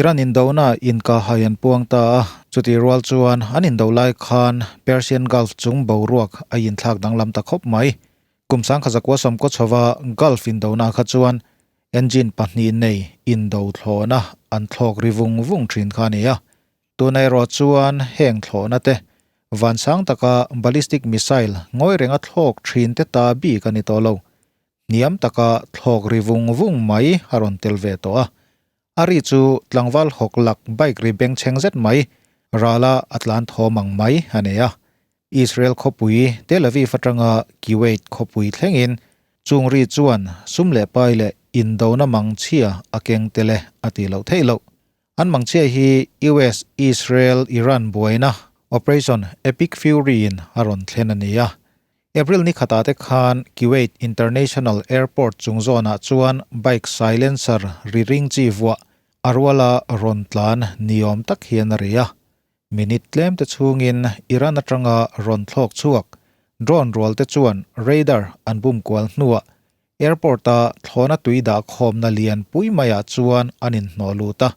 Iran indona inkahhai an puang ta a, chutih rual chuan an indo lai khan Persian Gulf chung boruak a inthlak danglam ta khawp mai. Kum 1900 sawmkaw chhova Gulf indona kha chuan engine pahnih nei indo thlawhna an thlawk ri vung vung thin kha a ni a. Tuna erawh chuan heng thlawhna te vansang taka ballistic missile ngawi renga thlawk thin te ta bik a ni tawh lo. Hniam taka thlawk ri vung vung mai a rawn tel ve tawh a. A ri chu tlangval hawk lak bike ri bengchheng zet mai, rala a tlan thawm ang mai a nei a. Israel khawpui Tel Aviv atanga Kuwait khawpui thlengin chung ri chuan sum leh pai leh indona mangchhia a keng tel e a tih loh theih loh. An mangchhia hi US, Israel, Iran buaina Operation Epic Fury in a rawn thlen a ni a. April ni khatah te khan Kuwait International Airport chung zawnah chuan bike silencer ri ring chi vuah a ruala rawn tlan niawm tak hian a ri a. Minute tlem te chhungin Iran atanga rawn thlawk chhuak drone rual te chuan radar an bum kual hnuah Airport-a thlawna tui dah khawmna lian pui maiah chuan an inhnawh lut a,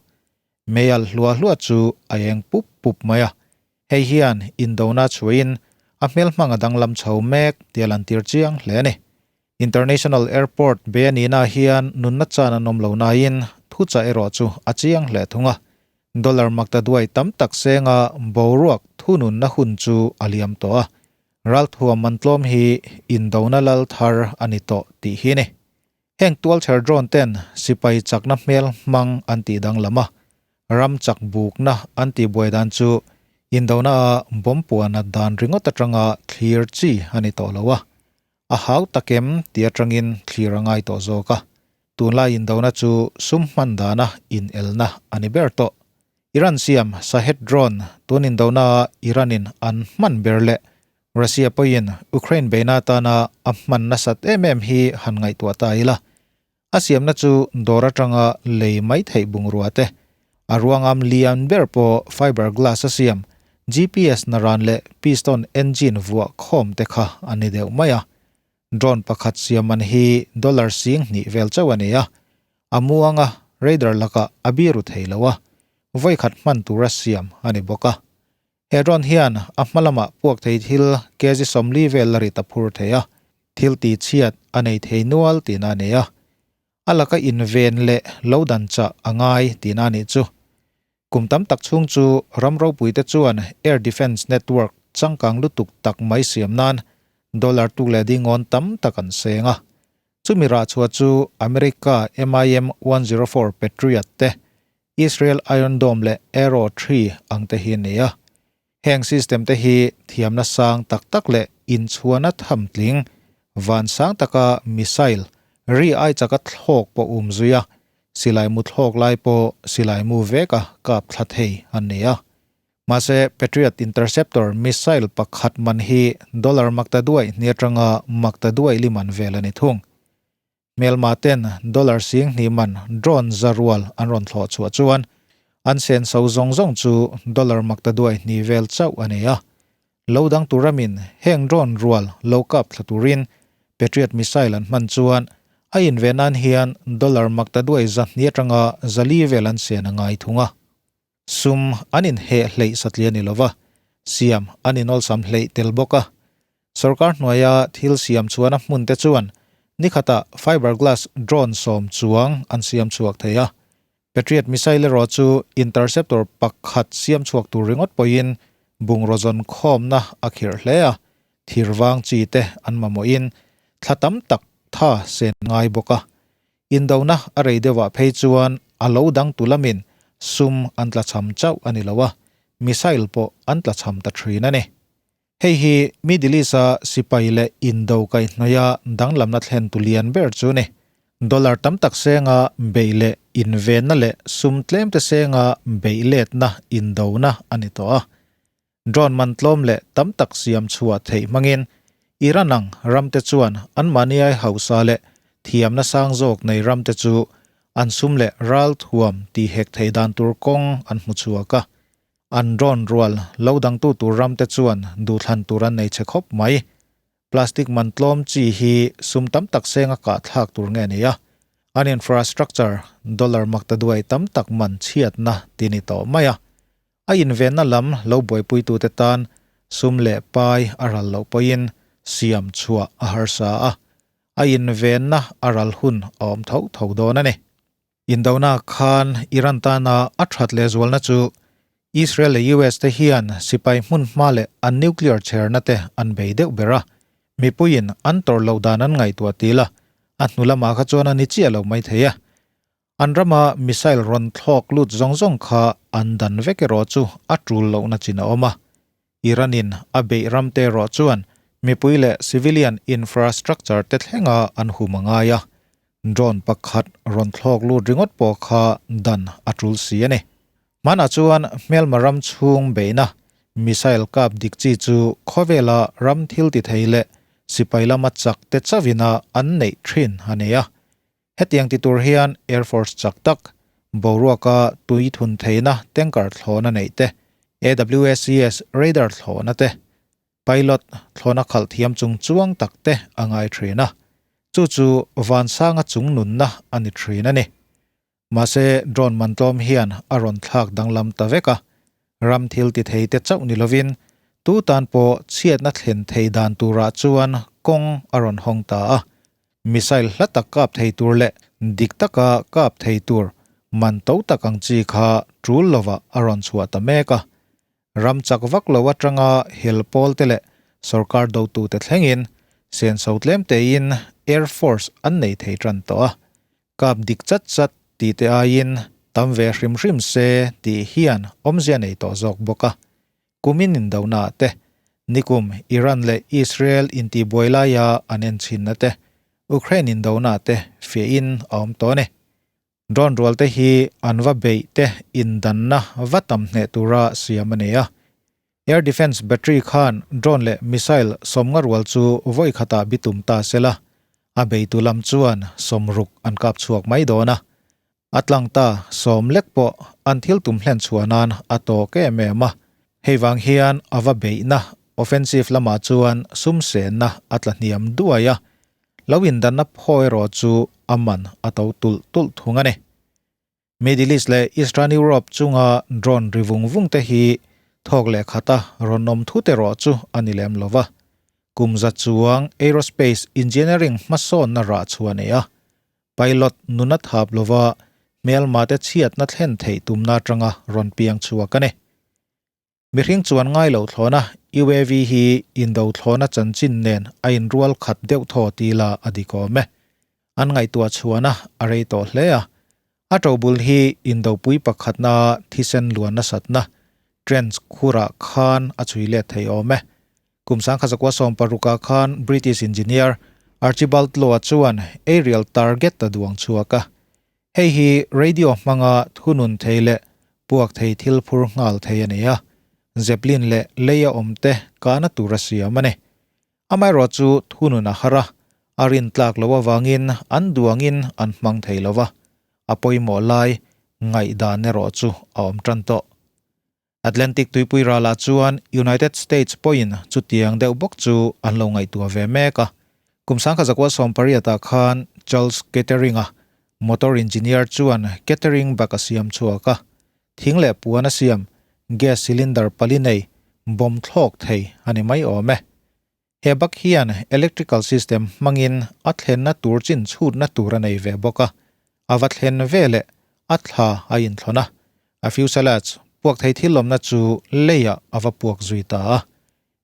meialh hluah hluah chu a eng pup pup mai a. Hei hian indona chhuahin a hmelhmang a danglam chho mek tih a lantir chiang hle a ni. International Airport be a nihna hian nunna chan an awm lo nain thuchah erawh chu a chiang hle thung a. Dollar makta duai tam tak senga boruak thununna hun chu a liam tawh a, Ralthuam man tlawm hi indona lal thar a ni tawh tih hi a ni. Heng tualchher drone ten sipai chakna hmel hmang an tih danglam a, ram chak bukna an tih buai dan chu indona a bomb puan at dan ringawt atanga thlir chi a ni tawh lo a, a hau takem tih atangin thlir a ngai tawh zawk a. Tunlai indona chu sum hman dana inelna a ni ber tawh. Iran siam Shahed drone tun indona Iran-in an hman ber leh Russia pawhin Ukraine beihna atana a hman nasat em em hi han ngaihtuah ta ila. A siamna chu dawr atanga lei mai theih bungrua te, a ruangam lian ber pawh fiber glass a siam, GPS naran leh piston engine vuah khawm te kha a ni deuh mai a. Drone pakhat siam man hi dollar 2000 vel chauh a ni a, a muanga radar lakah a biru thei lo a, vawikhat hman tura siam a ni bawk a. He drone hian a hma lamah puak thei thil kg 40 vel la rit a phur thei a, thil tih chhiat a nei thei nual tihna a nei a. A laka inven leh lo dan chah a ngai tihna a nih chu. Kum tam tak chhung chu ram ropuite chuan air defence network changkang lutuk tak mai siam nan dollar tuk leh dingawn tam tak an seng a. Chumi rah chhuah chu America MIM 104 Patriot te, Israel Iron Dome leh Arrow 3 ang te hi a ni a. Heng system te hi thiamna sang tak tak leh inchhuana tham tling, van sang taka missile ri ai chaka thlawk pawh um zui a, silai mu thlawk lai pawh silai mu veka kap thla thei an ni a. Mahse, Patriot interceptor missile pakhat man hi dollar makta duai ni atanga makta duai li man vel a ni thung. Hmelma ten dollar 2000 man drone za rual an rawn thlawh chhuah chuan an senso zawng zawng chu dollar makta duai hnih vel chauh a ni a. Lo dang turamin heng drone rual lo kap thla turin Patriot missile an hman chuan a inve nan hian dollar makta duai 200 atanga 400 vel an sen a ngai thung a. Sum an inheh hleih satliah ni lova, siam an inawlsam hleih tel bawk a. Sorkar hnuaia thil siam chuan a hmun te chuan nikhatah fiberglass drone 10 chuang an siam chhuak thei a. Patriot missile erawh chu interceptor pakhat siam chhuak tur ringawt pawhin bungraw zawn khawmna a khirh hle a, thirvang chi te an mamawhin thla tam tak tha sen ngai bawk a. Indona a rei deuhah phei chuan a lo dang tu lamin sum an tlachham chauh a ni lo a, missile pawh an tlachham ta thin a ni. Hei hi Middle East-a sipai leh indo kaihhnawia danglamna thlen tu lian ber chu ni. Dollar tam tak senga beih leh invenna leh sum tlem te senga beih letna indona a ni tawh a. Drone man tlawm leh tam tak siam chhuah theih hmangin Iran ang ramte chuan anmahni ai hausa leh thiamna sang zawk nei ramte chu an sum leh ral thuam tih hek theih dan tur kawng an hmu chhuak a. An drone rual lo dangtu tur ramte chuan duhthlan tur an nei che khawp mai. Plastic man tlawm chi hi sum tam tak senga kah thlak tur nge ni a. An infrastructure dollar maktaduai tam tak man chhiatna ti ni tawh mai a. A invenna lam lo buaipuitute tan sum leh pai a ral loh pawhin siam chhuah a harsa a, a invenna a ral hun a awm tho tho dawn a ni. Indona khan Iran tana a that lehzualna chu Israel leh US te hian sipai hmun hma leh an nuclear chherna te an bei deuh ber a, mipuiin an tawrh loh dan an ngaihtuah til a, a hnu lamah kha chuan a ni chiah lo maithei a. An rama missile rawn thlawk lut zawng zawng kha an dan vek erawh chu a tul lohna chin a awm a. Iran-in a beih ram te erawh chuan mipui leh civilian infrastructure te thlenga an hum a ngai a. Drone pakhat rawn thlawk lut ringawt pawh kha dan a tul si a ni. Hmanah chuan hmelma ram chhung beihna missile kap dik chi chu khawvela ram thil ti thei leh sipai lama chak te chauhin a an neih thin a ni a. Hetiang ti tur hian Air Force chak tak, boruaka tui thun theihna tanker thlawhna neih te, AWACS radar thlawhna te, pilot thlawhna khalh thiam chung chuang tak te a ngai thin a, chu chu vansanga chung nunna a ni thin a ni. Mahse drone man tlawm hian a rawn thlak danglam ta vek a, ram thil ti thei te chauh ni lovin tu tan pawh chhiatna thlen thei dan turah chuan kawng a rawn hawng ta a, Missile hla tak kap thei tur leh dik taka kap thei tur man to tak ang chi kha tul lovah a rawn chhuah ta mek a. Ram chak vak lo atanga hel pawl te leh sorkar dotute thlengin senso tlem tein Air Force an nei thei tan tawh a. Kap dik chat chat tih te aiin tam ve hrim hrim se tih hian awmzia nei tawh zawk bawk a. Kumin indona te, nikum Iran leh Israel intihbuai laia an enchhinna te, Ukraine indona te fiahin a awm tawh a ni. Drone rual te hi an va beih te indanna va tam hneh tura siam a ni a. Air Defence Battery khan drone leh missile sawmnga rual chu vawi khatah bitum ta sela, a beitu lam chuan sawmruk an kap chhuak mai dawn a. A tlang ta sawm lek pawh an thil tum hlen chhuah nan a tawk em em a, hei vang hian a va beihna, offensive, lamah chuan sum senna a tla hniam duai a, lo indanna phaw erawh chu a man a to tulh tulh thung a ni. Middle East leh Eastern Europe chunga drone ri vung vung te hi thawk leh khata rawn awm thut erawh chu a ni lem lo va, kum za chuang aerospace engineering hmasawnna rah chhuah a nei a, Pilot nuna thap lova hmelmate chhiatna thlen theih tumna atanga rawn piang chhuak a ni. Mihring chuan ngai loh thlawhna UAV hi indo thlawhna chanchin nen a inrual khat deuh thaw ti la a dik awm e. An ngaihtuah chhuahna a rei tawh hle a. A ṭobul hi indopui pakhatna thisen luan nasatna trench khurah khan a chhui let thei awm e. Kum 1916 khan British engineer Archibald Law chuan aerial target a duang chhuak a. Hei hi radio hmanga thunun thei leh puak thei thil phur nghal thei a ni a, Zeppelin leh leia awmte kahna tur a siam a ni. Amaherawh chu thunun a har a, a rintlak loh avangin an duangin an hmang thei lo va, a pawimawh lai ngaihdan erawh chu a awm tan tawh. Atlantic tuipui ralah chuan United States pawhin chutiang deuh bawk chu an lo ngaihtuah ve mek a. Kum 1918 ah khan Charles Kettering-a motor engineer chuan Kettering bag a siam chhuak a, thing leh puan a siam, gas cylinder pali nei, bomb thlawk thei a ni mai awm e. He bag hian electrical system hmangin a thlenna tur chin chhutna tur a nei ve bawk a, a va thlen veleh a thla a inthlawn a, a fuselage puak thei thil awmna chu leiah a va puak zui ta a.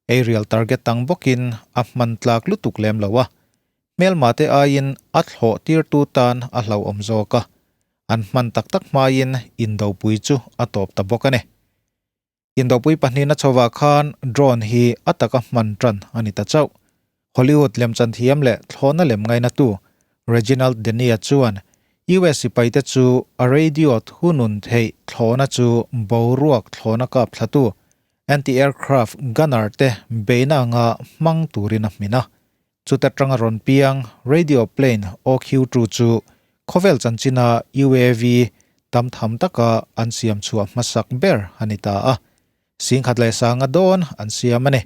Aerial target tang bawkin a hman tlak lutuk lem lo a, hmelmate aiin a thlawh tirtu tan a hlauhawm zawk a, an hman tak tak hmain indopui chu a tawp ta bawk a ni. Indopui pahnihna chhovah khan drone hi a taka hman tan a ni ta chauh. Hollywood lemchan thiam leh thlawhna lem ngainatu Reginald Denny-a chuan US sipaite chu a radio thunun theih thlawhna chu boruak thlawhna kap thlatu anti-aircraft gunner te beihna anga hmang turin a hmin a. Chuta tanga rawn piang radio plane OQ-2 chu khawvel chanchina UAV tam tham taka an siam chhuah hmasak ber a ni ta a, singkhat leh sanga dawn an siam a ni.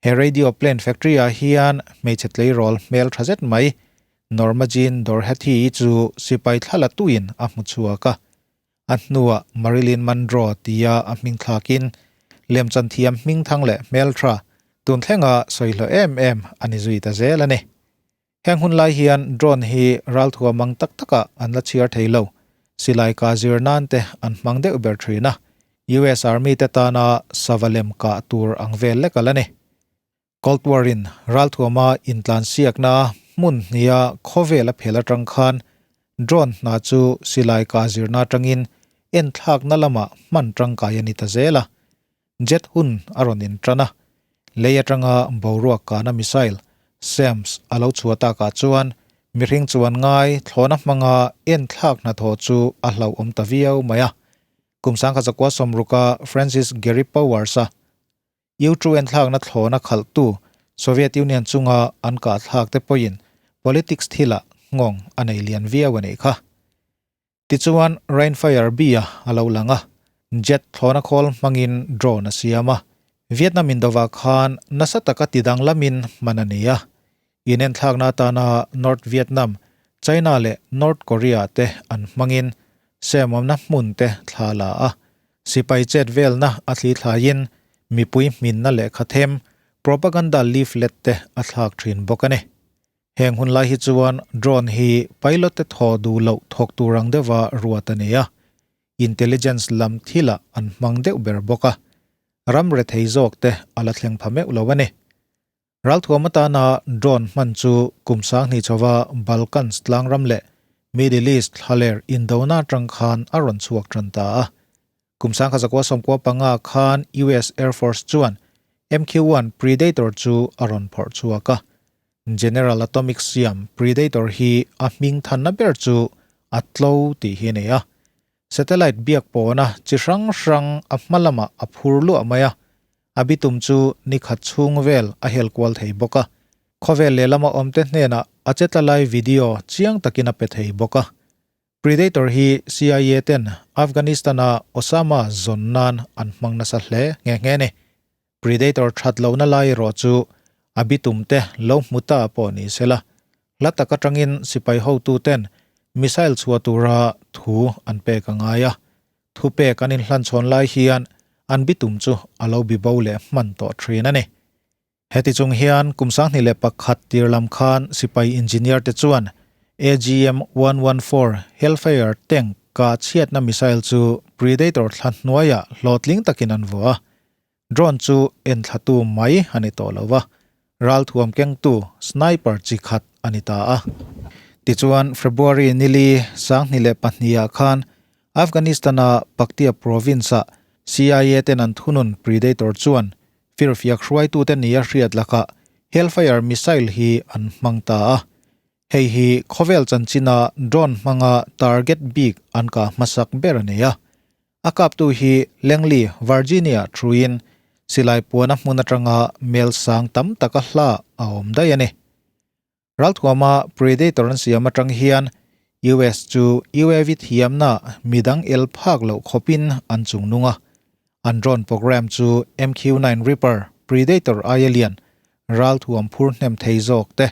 He radio plane factory ah hian hmeichhe tleirawl hmel tha zet mai. Norma Jean Dorhethy-i chu sipai thla la tuin a hmu chhuak a. A hnuah Marilyn Monroe tia a hming thlakin lemchan thiam hmingthang leh hmeltha tun thlenga sawi hlawh em em a ni zui ta zel a ni. Heng hun lai hian drone hi ralthua mang tak takah an la chhiar thei lo. Silai kah zir nan te an hmang deuh ber thin a, US Army te tana sava lem kah tur ang vel lek a la ni. Cold War in ralthuama intlansiakna hmun hniha khawvel a phel atang khan drone hna chu silai kah zirna atangin enthlakna lamah hman tangkai a ni ta zel a. Jet hun a rawn intan a, lei atanga boruak kahna missile, SAMs, a lo chhuah takah chuan mihring chuan ngai thlawhna hmanga enthlak hnathawh chu a hlauhawm ta viau mai a. Kum 1960 Francis Gary Powers-a U-2 enthlakna thlawhna khalhtu Soviet Union chunga an kahthlak te pawhin politics thilah nghawng a nei lian viau a nih kha. Tichuan Rainfire B-a a lo lang a, jet thlawhna khawl hmangin drone a siam a, Vietnam indovah khan nasa taka tidanglamin hman a ni a. Inenthlakna atana North Vietnam, China leh North Korea te an hmangin semawmna hmun te thla la a, sipai chet velna a thli thlaiin mipui hminna lehkha them, propaganda leaflet te a thlak thin bawk a ni. Heng hun lai hi chuan drone hi pilot te thaw duh loh thawk tur ang deuha ruat a ni a, intelligence lam thilah an hmang deuh ber bawk a, ram rethei zawk te a la thleng pha meuh lo a ni. Ralthuam atana drone hman chu kum 2000 chhova Balkans tlangram leh Middle East thlaler indona atang khan a rawn chhuak tan ta a. Kum 1995 khan US Air Force chuan MQ-1 Predator chu a rawn phawrh chhuak a. General Atomics siam Predator hi a hming thanna ber chu a tlo tih hi a nei a. Satellite biak pawhna chi hrang hrang a hma lamah a phur luah mai a, a bitum chu ni khat chhung vel a hel kual thei bawk a. Khawvel lehlama awmte hnenah a che tla lai video chiang takin a pe thei bawk a. Predator hi CIA ten Afghanistan-a Osama zawn nan an hmang nasa hle nghe nghe a ni. Predator that lohna lai erawh chu a bitum te lo hmu ta pawh ni se la, hla tak atangin sipai hotu ten missile chhuah tura thu an pek a ngai a. Thupek an inhlanchhawn lai hian an bitum chu a lo bibo leh hman tawh thin a ni. Heti chung hian kum 2001 tir lam khan sipai engineer te chuan AGM-114 Hellfire tank kah chhiatna missile chu Predator thla hnuaiah hlawhtling takin an vuah a. Drone chu enthlatu mai a ni tawh lo va, ralthuam kengtu sniper chi khat a ni ta a. Tichuan February nili 2002 ah khan Afghanistan-a Paktia province-ah CIA ten an thunun Predator chuan firfiak hruaitute nia hriat lakah Hellfire missile hi an hmang ta a. Hei hi khawvel chanchina drone hmanga target bik an kah hmasak ber a ni a. A kaptu hi Langley, Virginia thuin silai puana hmun atanga mel sang tam taka hla a awm daih a ni. Ralthuama Predator an siam atang hian US chu UAV thiamna midang el phak loh khawpin an chungnung a. An drone program chu MQ-9 Reaper, Predator aia lian, ralthuam phur hnem thei zawk te,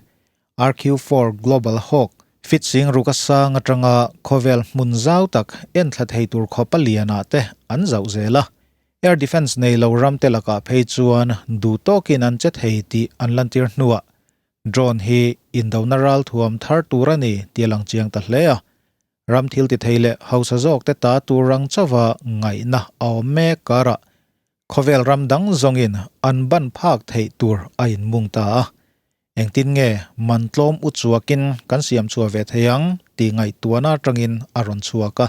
RQ-4 Global Hawk, fit sing ruk a sang atanga khawvel hmun zau tak enthla thei tur khawpa lianah te an zauh zel a. Air defence nei lo ram te lakah phei chuan duh tawkin an che thei tih an lantir hnuah Drone hi indona ralthuam thar tur a ni tih a lang chiang ta hle a. Ram thil ti thei leh hausa zawk te ta tur rang chauha ngaihna a awm mek karah khawvel ram dang zawngin an ban phak theih tur a inmung ta a. Engtin nge man tlawm u chuakin kan siam chhuah ve thei ang tih ngaihtuahna atangin a rawn chhuak a.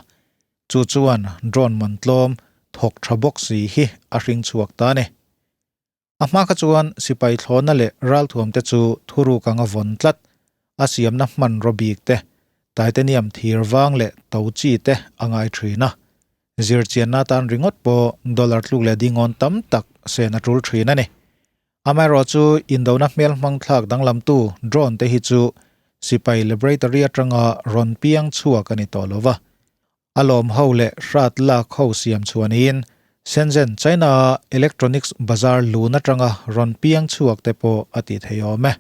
Chu chuan drone man tlawm thawk tha bawk si hi a hring chhuak ta a ni. A hma kha chuan sipai thlawhna leh ralthuam te chu thuruk anga vawn tlat, a siamna hmanraw bik te, titanium thir vang leh to chi te a ngai thin a. Zirchianna atan ringawt pawh dollar tluk leh dingawn tam tak sen a tul thin a ni. Amaherawhchu indona hmel hmang thlak danglamtu drone te hi chu sipai laboratory atanga rawn piang chhuak a ni tawh lo va. A lawm ho leh hrat lak ho siam chhuanin Shenzhen, China-a electronics bazar lun atanga rawn piang chhuak te pawh a ti thei awm e.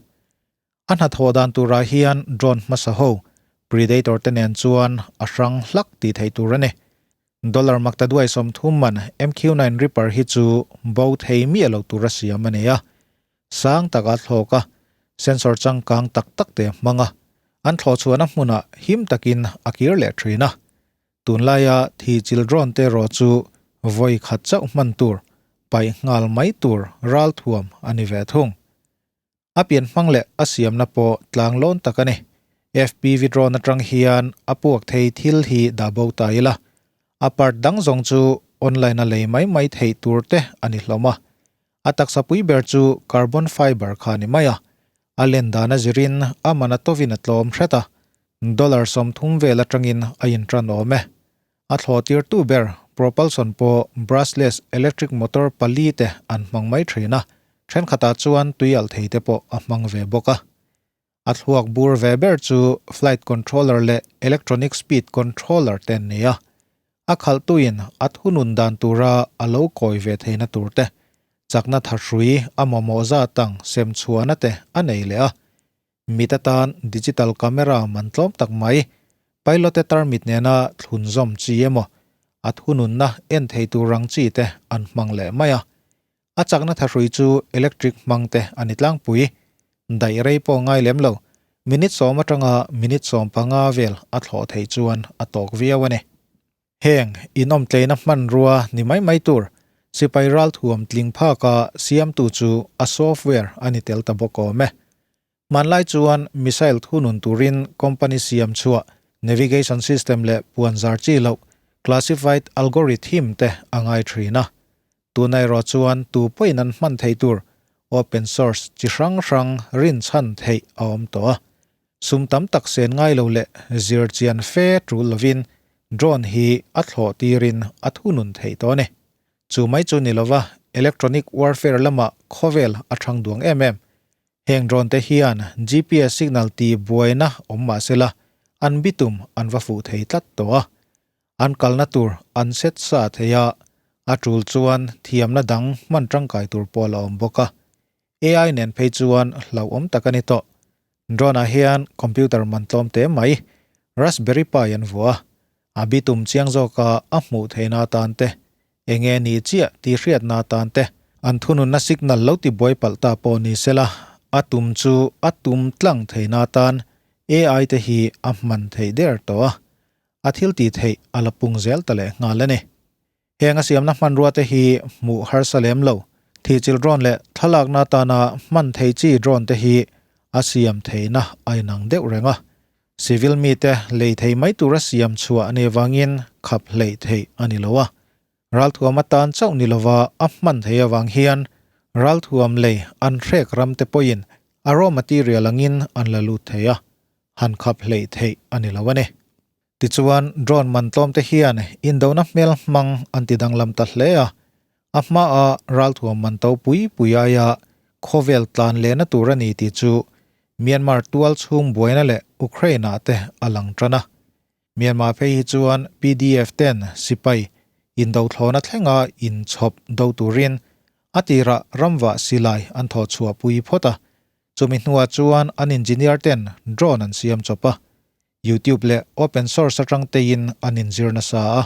A hnathawh dan turah hian drone hmasa ho, Predator te nen chuan a hrang hlak tih theih tur a ni. Dollar maktaduai 30 man MQ-9 Reaper hi chu bo thei miah lo tura siam a ni a. Sang taka thlawk a, sensor changkang tak tak te hmang a, an thlawh chhuahna hmunah him takin a kir leh thin a. Tunlaia thi chil drone te erawh chu vawi khat chauh hman tur, paih nghal mai tur ralthuam a ni ve thung. A pian hmang leh a siamna pawh tlang lawn tak a ni. FPV drone atang hian a puak thei thil hi dah bo ta ila. A part dang zawng chu online a lei mai mai theih tur te a ni hlawm a. A taksa pui ber chu carbon fiber kha a ni mai a. A len dan a zirin a man a tawin a tlawm hret a. Dollar 30 vel atangin a intran awm e. A thlawh tirtu ber propulsion pawh brushless electric motor pali te an hmang mai thin a, thenkhatah chuan tui alh thei te pawh a hmang ve bawk a. A thluak bur ve ber chu flight controller leh electronic speed controller te an ni a. A khalhtuin a thunun dan tura a lo kawi ve theihna tur te, chakna thahrui a mamawh zat ang sem chhuahna te a nei leh a. Mit atan digital camera man tlawm tak mai, pilot te tarmit nena thlunzawm chi emaw, a thununna en thei tur ang chi te an hmang leh mai a. A chakna thahrui chu electric hmang te a ni tlangpui. Daih rei pawh ngai lem lo, minute 10 atanga minute 15 vel a thlawh theih chuan a tawk viau a ni. Heng inawmtleina hmanrua ni mai mai tur, sipai ralthuam tling phaka siamtu chu a software a ni tel ta bawk awm e. Hmanlai chuan missile thunun turin company siam chhuah navigation system leh puanzar chi loh classified algorithm te a ngai thin a. Tuna erawh chuan tu pawhin an hman thei tur open source chi hrang hrang rinchhan theih a awm tawh a. Sum tam tak sen ngai lo leh zir chian fe tul lovin drone hi a thlawh tirin a thunun theih tawh a ni. Chu mai chu ni lova electronic warfare lamah khawvel a thang duang em em. Heng drone te hian GPS signal ti buaina awm mah sela an bitum an va fuh thei tlat tawh a. An kalna tur an set sa thei a, a tul chuan thiamna dang hman tangkai tur pawh a la awm bawk a. AI nen phei chuan hlauhawm tak a ni tawh. Drone ah hian computer man tlawm te mai, Raspberry Pi an vuah a, a bitum chiang zawka a hmuh theihna atan te, enge ni chiah tih hriatna atan te, an thununna signal lo ti buai palh ta pawh ni sela, a tum chu a tum tlang theihna atan AI te hi a hman theih der tawh a, a thil tih theih a la pung zel ta leh nghal a ni. Heng a siamna hmanrua te hi hmuh harsa lem lo. Thihchilh drone leh thlalakna atana hman thei chi drone te hi a siam theihna a inang deuh reng a. Civil mite lei thei mai tura siam chhuah a nih avangin khap hleih theih a ni lo a. Ralthuam atan chauh ni lova a hman theih avang hian ralthuam lei an hrek ram te pawhin a raw material angin an la lut thei a, han khap hleih theih a ni lo a ni. Tichuan, drone man tlawm te hian indona hmel hmang an ti danglam ta hle a, a hmaa ralthuam man to pui pui aia khawvel tlan lehna tur a ni tih chu Myanmar tual chhung buaina leh Ukraine-ah te a lang tan a. Myanmar phei hi chuan PDF ten sipai indo thlawna thlenga inchhawp do turin a tirah ramvah silai an thawh chhuah pui phawt a, chumi hnuah chuan an engineer ten drone an siam chawp a. YouTube leh open source atang tein an inzir nasa a,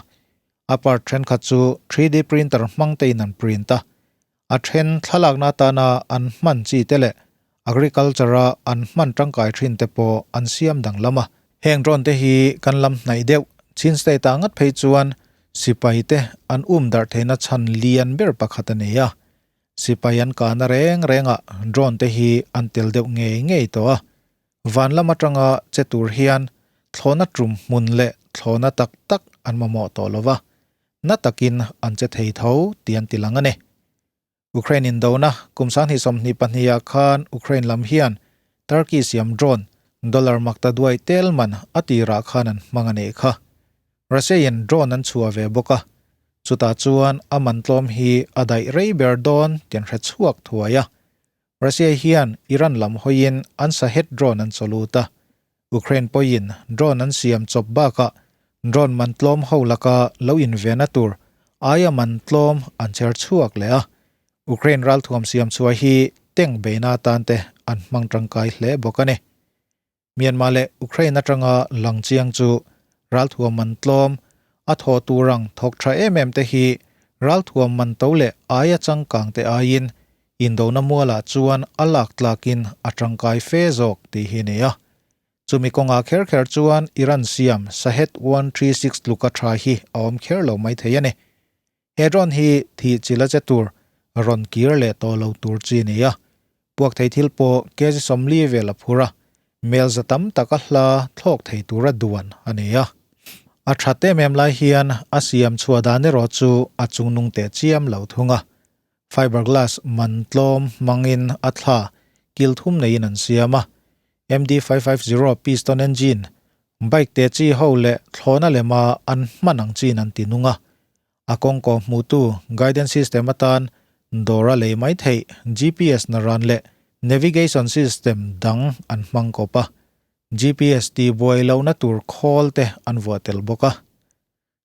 a part thenkhat chu 3D printer hmang tein an print a, a then thlalakna atana an hman chi te leh agriculture a an hman tangkai thin te pawh an siam danglam a. Heng drone te hi kan lam hnaih deuh, Chin state ah ngat phei chuan sipai te an um darh theihna chhan lian ber pakhat a ni a, sipai an kahna reng rengah drone te hi an tel deuh ngei ngei tawh a. Van lam atanga che tur hian thlawhna tum hmun leh thlawhna tak tak an mamawh tawh lo va, na takin an che thei tho tih an ti lang a ni. Ukraine indona kum 2022 ah khan Ukraine lam hian Turkey siam drone dollar makta duai tel man a tirah khan an hmang a nih kha. Russia in drone an chhuah ve bawk a, chutah chuan a man tlawm hi a daih rei ber dawn tih an hre chhuak thuai a. Russia hian Iran lam hawiin an Shahed drone an chaw lut a, Ukraine pawhin drone an siam chawp bakah drone man tlawm ho laka lo invena tur aia man tlawm an cher chhuak leh a, Ukraine ralthuam siam chhuah hi tank beina tan te an hmang tangkai hle bawk a ni. Myanmar leh Ukraine atanga lang chiang chu ralthuam man tlawm, a thaw tur ang thawk tha em em te hi ralthuam man to leh aia changkang te aiin indona mualah chuan a lak tlakin a tangkai fe zawk tih hi a ni a. Chumi kawngah kher kher chuan Iran siam Shahed 136 tluka tha hi a awm kher lo mai thei a ni. He drone hi thih chila che tur rawn kir leh tawh lo tur chi a ni a. Puak thei thil pawh kg 40 vel a phur a, mel za tam tak a hla thlawk thei tura duan a ni a. A that em em lai hian a siam chhuah dan erawh chu a chungnung teh chiam lo thung a. Fiberglass man tlawm hmangin a thla kil thum neiin an siam a, MD550 piston engine, bike te chi ho leh thlawhna lema an hman ang chin an ti nung a. A kawngkaw hmuhtu guidance system atan dawr a lei mai theih GPS na ran leh navigation system dang an hmang kawp a, GPS tihbuai lohna tur khawl te an vuah tel bawk a.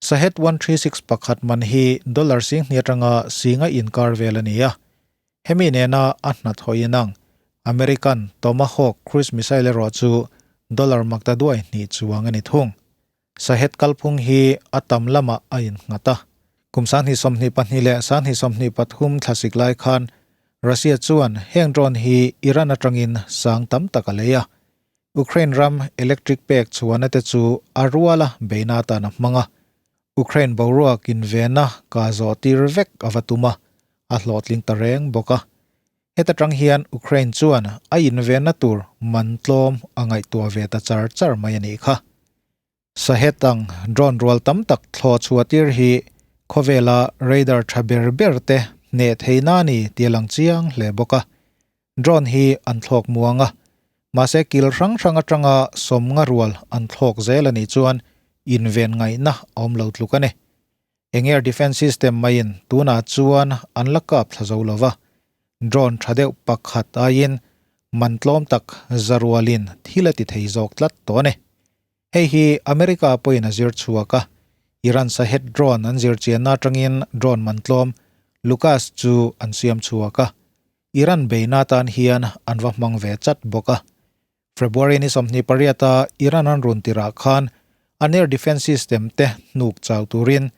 Shahed 136 pakhat man hi dollar 2000 atanga singa inkar vel a ni a. Hemi nena a hnathawh inang American Tomahawk cruise missile erawh chu dollar makta duai hnih chuang a ni thung. Shahed kalphung hi a tam lamah a innghat a. Kum 2022 leh 2023 thlasik lai khan Russia chuan heng drone hi Iran atangin sang tam tak a lei a. Ukraine ram electric pek chhuahna te chu a ruala beina atan a hmang a, Ukraine boruak invena ka zawh tir vek a va tum a, a hlawhtling ta reng bawk a. Heta tang hian Ukraine chuan a invenna tur man tlawm a ngaihtuah ve ta char char mai a nih kha. Shahed ang drone rual tam tak thlawh chhuah tir hi khawvela radar tha ber ber te hneh theihna a ni tih a lang chiang hle bawk a. Drone hi an thlawk muang a, mahse kil hrang hrang atanga sawmnga rual an thlawk zel a nih chuan inven ngaihna a awm lo tluk a ni. Eng air defence system maiin tunah chuan an la kap thla zo lo va, drone tha deuh pakhat aiin man tlawm tak za rualin thil a ti thei zawk tlat tawh a ni. Hei hi America pawhin a zir chhuak a, Iran Shahed drone an zir chianna atangin drone man tlawm Lucas chu an siam chhuak a, Iran beihna atan hian an va hmang ve chat bawk a. February ni 28 a Iran an run tirah khan an air defence system te hnuk chau turin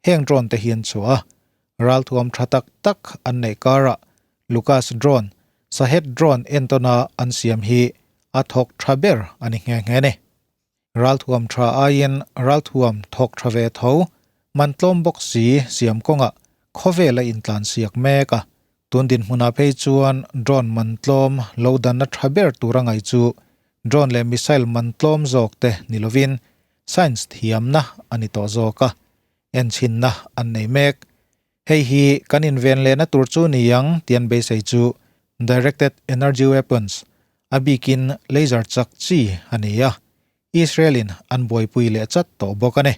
heng drone te hi an chhuah a, ralthuam tha tak tak an neih karah Lucas drone, Shahed drone entawna an siam hi a thawk tha ber a ni nghe nghe ni. Ralthuam tha aiin ralthuam thawk tha ve tho, man tlawm bawk si siam kawngah khawvel a intlan siak mek a. Tun dinhmunah phei chuan drone man tlawm lo danna tha ber tur a ngaih chu drone leh missile man tlawm zawk te ni lovin science thiamna a ni tawh zawk a, enchhinna an nei mek. Hei hi kan inven lehna tur chu ni ang tih an beisei chu Directed Energy Weapons, a bikin laser chak chi a ni a, Israel-in an buaipui leh chat tawh bawk a ni.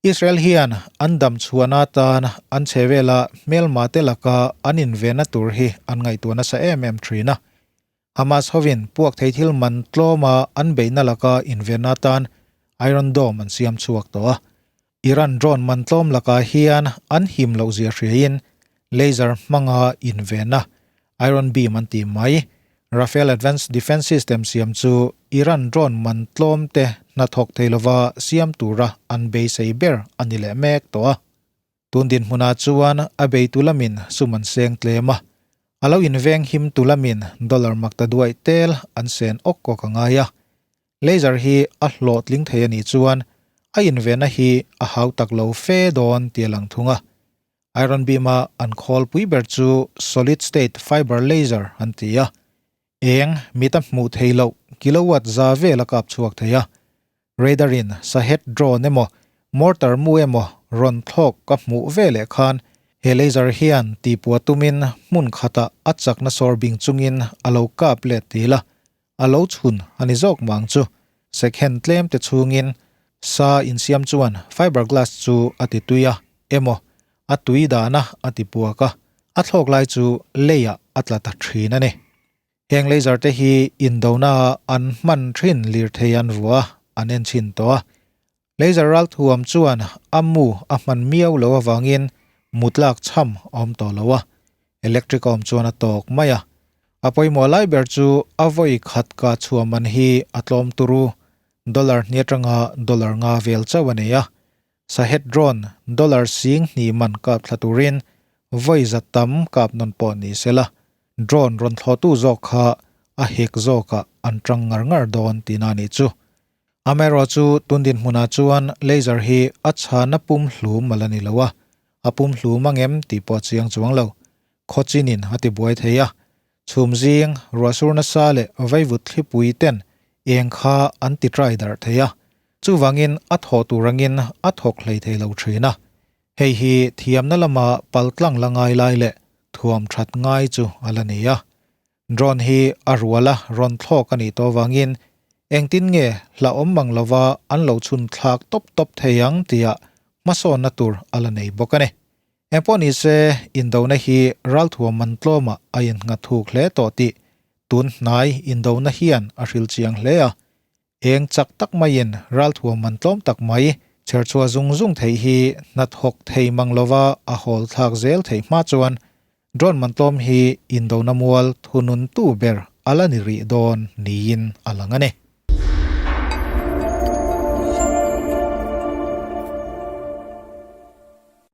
Israel hian an dam chhuahna atan an chhe vela hmelma te laka an invenna tur hi an ngaihtuah nasa em em thin a. Hamas hovin puak thei thil man tlawma an beihna laka invenna atan Iron Dome an siam chhuak tawh a. Iran drone man tlawm lakah hian an him loh zia hriain laser hmanga invenna Iron Beam an ti mai. Rafael Advanced Defence System siam chu Iran drone man tlawm te hnathawk thei lova siam tura an beisei ber a ni leh mek tawh a. Tun dinhmunah chuan a beitu lamin sum an seng tlem a, a lo inveng himtu lamin dollar makta duaih tel an sen awk awk a ngai a. Laser hi a hlawhtling thei a nih chuan a invenna hi a hau tak lo fe dawn tih a lang thung a. Iron Beam-a an khawlpui ber chu Solid State Fiber Laser an ti a, eng mit a hmuh theih loh kilowatt za vel a kap chhuak thei a. Radar in Shahed drone emaw mortar mu emaw rawn thlawk ka hmuh ve leh khan he laser hian tihpuah tumin hmun khatah a chakna sawr bing chungin a lo kap let til a, a lo chhun a ni zawk mang chu. Second tlem te chhungin sa insiam chuan fiber glass chu a ti tui a emaw a tui dahna a ti puak a, a thlawk lai chu leiah a tla ta thin a ni. Heng laser te hi indona ah an hman thin lirthei an vuah a, an en chhin tawh a. Laser ralthuam chuan a mu a hman miau lo avangin mutlak chham a awm tawh lo a, electric a awm chuan a tawk mai a. A pawimawh lai ber chu a vawi khat ka chhuah man hi a tlawm turu dollar hnih atanga dollar nga vel chauh a nei a. Shahed drone dollar 2000 man kap thla turin vawi za tam kap nawn pawh ni sela, drone rawn thlawhtu zawk kha a hek zawkah an tang ngar ngar dawn tihna a nih chu. Amaherawhchu tun dinhmunah chuan laser hi a chhana pum hlum a la ni lo a, a pum hlum angem tih pawh a chiang chuang lo. Khawchinin a ti buai thei a, chhum zing, ruahsur nasa leh vaivut thlipui ten eng kha an ti trai darh thei a, chuvangin a thawh tur angin a thawk hlei thei lo thin a. Hei hi thiamna lama paltlang la ngai lai leh thuam that ngai chu a la ni a. Drone hi a ruala rawn thlawk a nih tawh avangin engtin nge hlauhawm mang lova an lo chhun thlak tawp tawp thei ang tia hmasawnna tur a la nei bawk a ni. Engpawh ni se, indona hi ralthuam man tlawmah a innghat thuk hle tawh tih tun hnai indona hian a hrilh chiang hle a. Eng chak tak maiin ralthuam man tlawm tak mai chherchhuah zung zung theih hi hnathawk thei mang lova a hawl thlak zel theih hma chuan drone man tlawm hi indona mual thununtu ber a la ni rih dawn niin a lang a ni.